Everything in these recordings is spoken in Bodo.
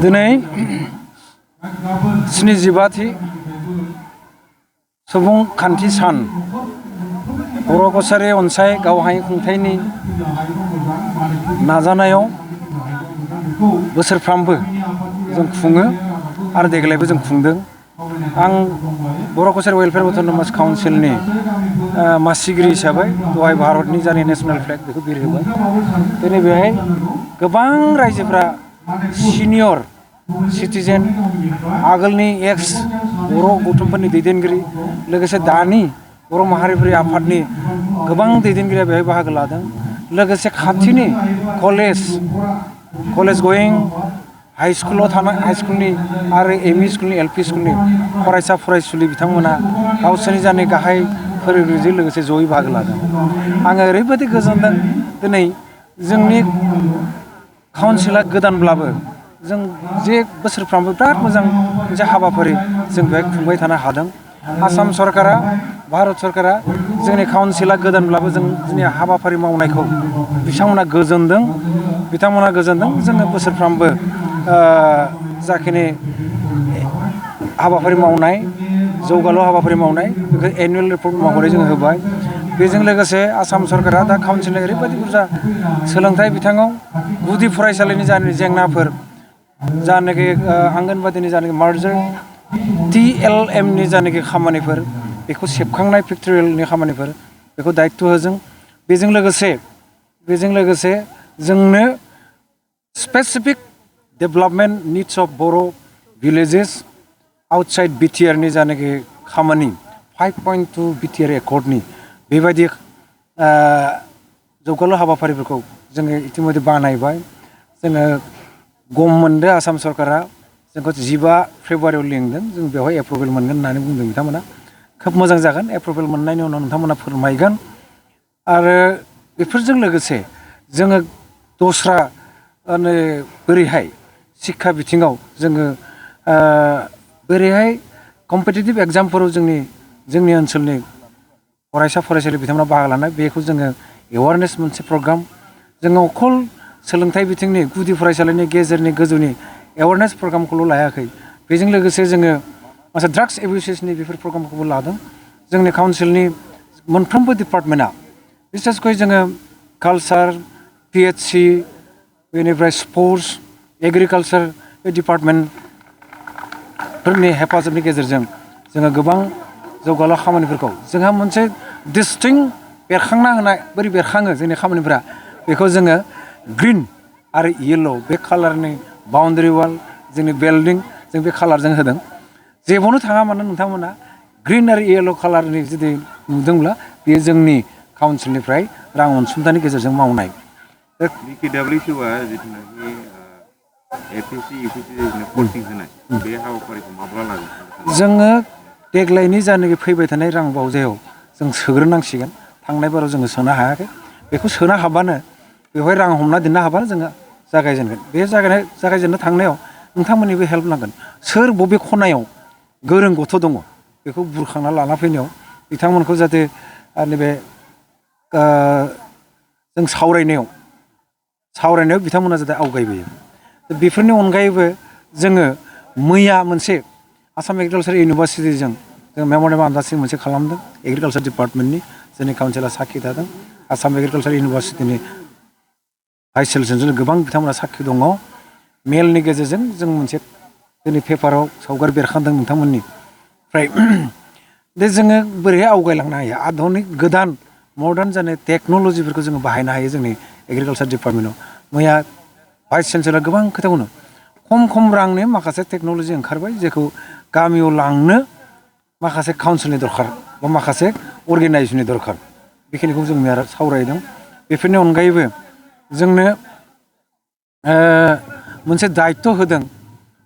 दिनै 75थि सुबुंखान्थि सान बर'कछारि अनसाय गावहाय खुंथायनि नाजानायाव बोसोरफ्रामबो जों खुङो आरो देग्लायबो जों खुंदों। आं बर'कछारि वेलफेयार अट'नमास काउन्सिलनि मासिगिरि हिसाबै दहाय भारतनि जानि नेशनेल फ्लेग बेखौ बिरहोबाय। दिनै बेहाय गोबां रायजोफ्रा सिनियर सिटिजेन आगोलनि एक्स बर' गौथुमफोरनि दैदेनगिरि लोगोसे दानि बर' माहारिफोरनि आफादनि गोबां दैदेनगिरिया बेहाय बाहागो लादों। लोगोसे खाथिनि कलेज गोयिं हाई स्कुलाव थानाय हाई स्कुलनि आरो एमइ स्कुलनि एलपि स्कुलनि फरायसा फरायसुलि बिथांमोना गावसोरनि जानाय गाहाय फोरोंगिरिजों लोगोसे जयै बाहागो लादों। आङो ओरैबायदि गोजोनदों दिनै जोंनि काउन्सिला गोदानब्लाबो जों जे बोसोरफ्रामबो बिराद मोजां मोनसे हाबाफारि जों बेहाय खुंबाय थानो हादों। आसाम सरकारा भारत सरकारा जोंनि काउन्सिला गोदानब्लाबो जों जोंनि हाबाफारि मावनायखौ बिथांमोना गोजोनदों। जोङो बोसोरफ्रामबो जाखिनि हाबाफारि मावनाय जौगालु हाबाफारि मावनाय बेखौ एनुवेल रिपर्ट महरै जोङो होबाय। बेजों लोगोसे आसाम सरकारा दा काउन्सिलनि ओरैबायदि बुरजा सोलोंथाइ बिथिङाव गुदि फरायसालिनि जानाय जेंनाफोर जानाखि आंगनबादिनि जानाखि मार्जार TLMनि जानाखि खामानिफोर बेखौ सेबखांनाय फेक्टरियेलनि खामानिफोर बेखौ दायित्व होजों। बेजों लोगोसे जोंनो specific development needs of Boro' villages outside बिटिआरनि जानाखि खामानि 5.2 बिटिआर एकर्डनि बेबायदि जौगालु हाबाफारिफोरखौ जोङो इतिमध्ये बानायबाय। जोङो गम मोनदों आसाम सरकारा जोंखौ 15 फेब्रुवारियाव लिंदों। जों बेवहाय एप्रुभेल मोनगोन होननानै बुंदों बिथांमोना। खोब मोजां जागोन। एप्रुभेल मोननायनि उनाव नोंथांमोना फोरमायगोन। आरो बेफोरजों लोगोसे जोङो दस्रा बोरैहाय शिक्षा बिथिङाव जोङो बोरैहाय कम्पिटिटिभ एग्जामफोराव जोंनि ओनसोलनि फरायसा फरायसुलि बिथांमोना बाहागो लानाय बेखौ जोङो एवारनेस मोनसे प्रग्राम जोङो अखल सोलोंथाइ बिथिंनि गुदि फरायसालिनि गेजेरनि गोजौनि एवारनेस प्रग्रामखौल' लायाखै। बेजों लोगोसे जोङो माखासे ड्राग्स एबिउसेसनि बेफोर प्रग्रामखौबो लादों। जोंनि काउन्सिलनि मोनफ्रोमबो डिपार्टमेन्टआ बिसेसकै जोङो कालचार PHC बेनिफ्राय स्पर्ट्स एग्रिकालचार बे डिपार्टमेन्टफोरनि हेफाजाबनि गेजेरजों जोङो गोबां जौगालु खामानिफोरखौ जोंहा मोनसे डिस्टिंक्ट बेरखांना होनाय बोरै बेरखाङो जोंनि खामानिफोरा बेखौ जोङो ग्रिन आरो येल्ल' बे कालारनि बाउन्डारि वाल जोंनि बिल्डिं जों बे कालारजों होदों। जेबावनो थाङा मानो नोंथांमोना ग्रिन आरो येल्ल' कालारनि जुदि नुदोंब्ला बेयो जोंनि काउन्सिलनिफ्राय रां अनसुंथाइनि गेजेरजों मावनाय। BKWCआ जिथुनाखि APC UPC पस्टिं होनाय बे हाबाफारिखौ माब्ला लागोन? जोङो देग्लायनि जानाखि फैबाय थानाय रां बावजायाव जों सोग्रोनांसिगोन। थांनाय बाराव जोङो सोनो हायाखै। बेखौ सोनो हाबानो बेवहाय रां हमना दोननो हाबानो जोङो जागायजेनगोन। बे जागायजेननो थांनायाव नोंथांमोननिबो हेल्प नांगोन। सोर बबे खनायाव गोरों गथ' दङ बेखौ बुरखांना लाना फैनायाव बिथांमोनखौ जाहाथे नैबे जों सावरायनायाव बिथांमोना जाहाथे आवगायबोयो। बेफोरनि अनगायैबो जोङो मैया मोनसे आसाम एग्रिकालसार इउनिभारसिटिजों जों मेम'रेन्डाम आन्डारस्टेन्डिं मोनसे खालामदों। एग्रिकालसार डिपार्टमेन्टनि जोंनि काउन्सिला साखि थादों। आसाम एग्रिकालसार इउनिभारसिटिनि भाइस चेन्सेलरजों गोबां बिथांमोना साखि दङ। मेलनि गेजेरजों जों मोनसे जोंनि पेपाराव सावगारि बेरखांदों नोंथांमोननिफ्राय। दे जोङो बोरैहाय आवगायलांनो हायो आधुनिक गोदान मडार्न जानाय टेक्न'लजिफोरखौ जोङो बाहायनो हायो जोंनि एग्रिकालसार डिपार्टमेन्टआव। मैया भाइस चेन्सेलरा गोबां खोथा बुंदों। खम रांनि माखासे टेक्न'लजि ओंखारबाय जेखौ गामियाव लांनो माखासे काउन्सिलनि दरखार बा माखासे अर्गेनाइजेसननि दरखार। बेखिनिखौ जों मैया सावरायदों। बेफोरनि अनगायैबो जोंनो मोनसे दायित्व होदों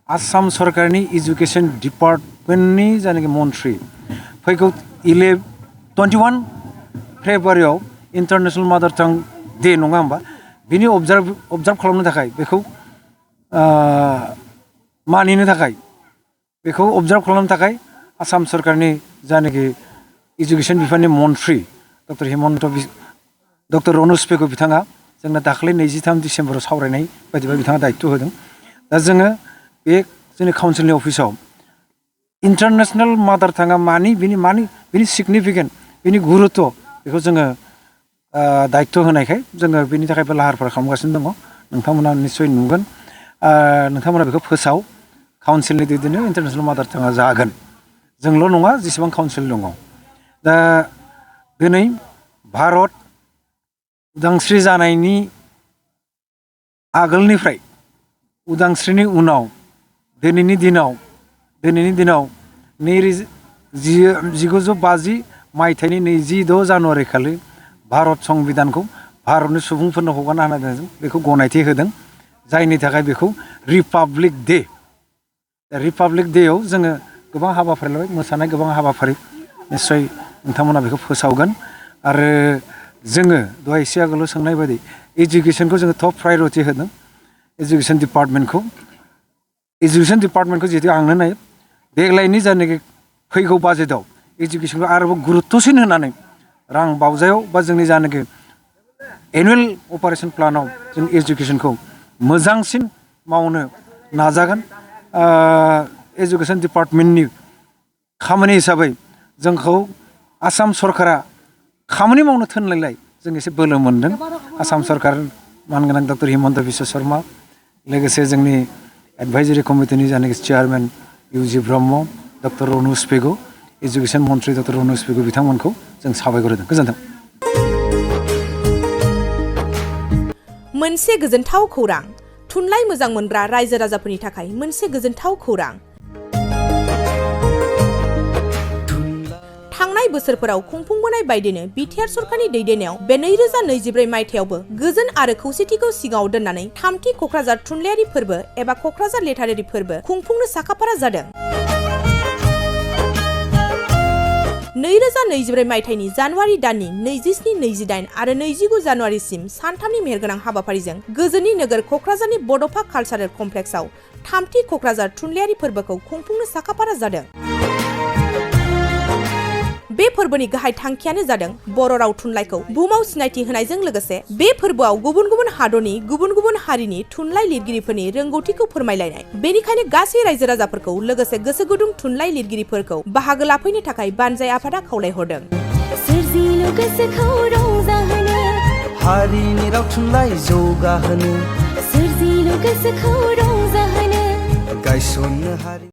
आसाम सरकारनि इडुकेसन डिपार्टमेन्टनि जायनाखि मन्थ्रि फैगौ 21 फेब्रुवारियाव इन्टारनेसनेल मादार टां डे नङा होमबा? बिनि अबजार्भ खालामनो थाखाय बेखौ मानिनो थाखाय बेखौ अबजार्भ खालामनो थाखाय आसाम सरकारनि जायनाखि इडुकेसन बिफाननि मन्थ्रि डक्टर रनज पेगु बिथाङा जोंनो दाखालि 23 डिसेम्बराव सावरायनाय बायदिबा बिथाङा दायित्व होदों। दा जोङो बे जोंनि काउन्सिलनि अफिसाव इन्टारनेसनेल मादार टाङा बिनि सिगनिफिकेन्ट बिनि गुरुत्व बेखौ जोङो दायित्व होनायखाय जोङो बेनि थाखायबो लाहार फाहार खालामगासिनो दङ नोंथांमोना निस्सय नुगोन नोंथांमोना बेखौ फोसाव काउन्सिलनि दैदेननायाव इन्टारनेसनेल मादार टाङा जागोन जोंल' नङा जेसेबां काउन्सिल दङ दा दिनै भारत उदांस्रि जानायनि आगोलनिफ्राय उदांस्रिनि उनाव दिनैनि दिनाव 1950 मायथाइनि 26 जानुवारि खालि भारत संबिधानखौ भारतनि सुबुंफोरनो हगारना होनाय बेखौ गनायथि होदों जायनि थाखाय बेखौ रिपाब्लिक डेआव जोङो गोबां हाबाफारि लाबाय मोसानाय गोबां हाबाफारि निस्सय नोंथांमोना बेखौ फोसावगोन आरो जोङो दहाय एसे आगोलाव सोंनाय बायदि एजुकेसनखौ जोङो टप प्रायरिटि होदों एजुकेसन डिपार्टमेन्टखौ जिहेतु आंनो नायो देग्लायनि जायनाखि फैगौ बाजेटआव एजुकेसनखौ आरोबाव गुरुत्वसिन होनानै रां बावजायाव बा जोंनि जायनाखि एनुवेल अपारेशन प्लानाव जों एजुकेसनखौ मोजांसिन मावनो नाजागोन एजुकेसन डिपार्टमेन्टनि खामानि हिसाबै जोंखौ आसाम सरकारा खामानि मावनो थोनलायलाय जों एसे बोलो मोन्दों आसाम सरकार मानगोनां डक्टर हिमन्त बिश्व शर्मा लोगोसे जोंनि एडभाइजारि कमिटिनि जायनाखि chairman UG Brahma doctor Ranoj Pegu education मन्त्रि डक्टर रनज पेगु बिथांमोनखौ जों साबायखर होदों गोजोन्थों। मोनसे गोजोनथाव खौरां थुनलाइ मोजां मोनग्रा रायजो राजाफोरनि थाखाय मोनसे गोजोनथाव खौरां थांनाय बोसोरफोराव खुंफुंबोनाय बायदिनो बिटिआर सरकारनि दैदेननायाव बे 2024 मायथाइयावबो गोजोन आरो खौसेथिखौ सिगाङाव दोननानै थामथि क'क्राझार थुनलाइयारि फोरबो एबा क'क्राझार लिटारेरि फोरबो खुंफुंनो साखाफारा जादों। 2024 मायथाइनि जानुवारि दाननि 27, 28 आरो 29 जानुवारिसिम सानथामनि मेहेरगोनां हाबाफारिजों गोजोननि नोगोर क'क्राझारनि बड'फा कालचारेल कमप्लेक्सआव थामथि क'क्राझार थुनलाइयारि फोरबोखौ खुंफुंनो साखाफारा जादों। बे फोरबोनि गाहाय थांखियानो जादों बर' राव थुनलाइखौ बुहुमाव सिनायथि होनायजों लोगोसे बे फोरबोआव गुबुन गुबुन हादरनि गुबुन गुबुन हारिनि थुनलाइ लिरगिरिफोरनि रोंगौथिखौ फोरमायलायनाय बेनिखायनो गासै रायजो राजाफोरखौ लोगोसे गोसो गुदुं थुनलाइ लिरगिरिफोरखौ बाहागो लाफैनो थाखाय बानजाय आफादा खावलायहरदों। सोरजिलु गोसोखौ रंजाहोनो हारिनि राव थुनलाइ जौगाहोनो सोरजिलु गोसोखौ रंजाहोनो गायसननो हारि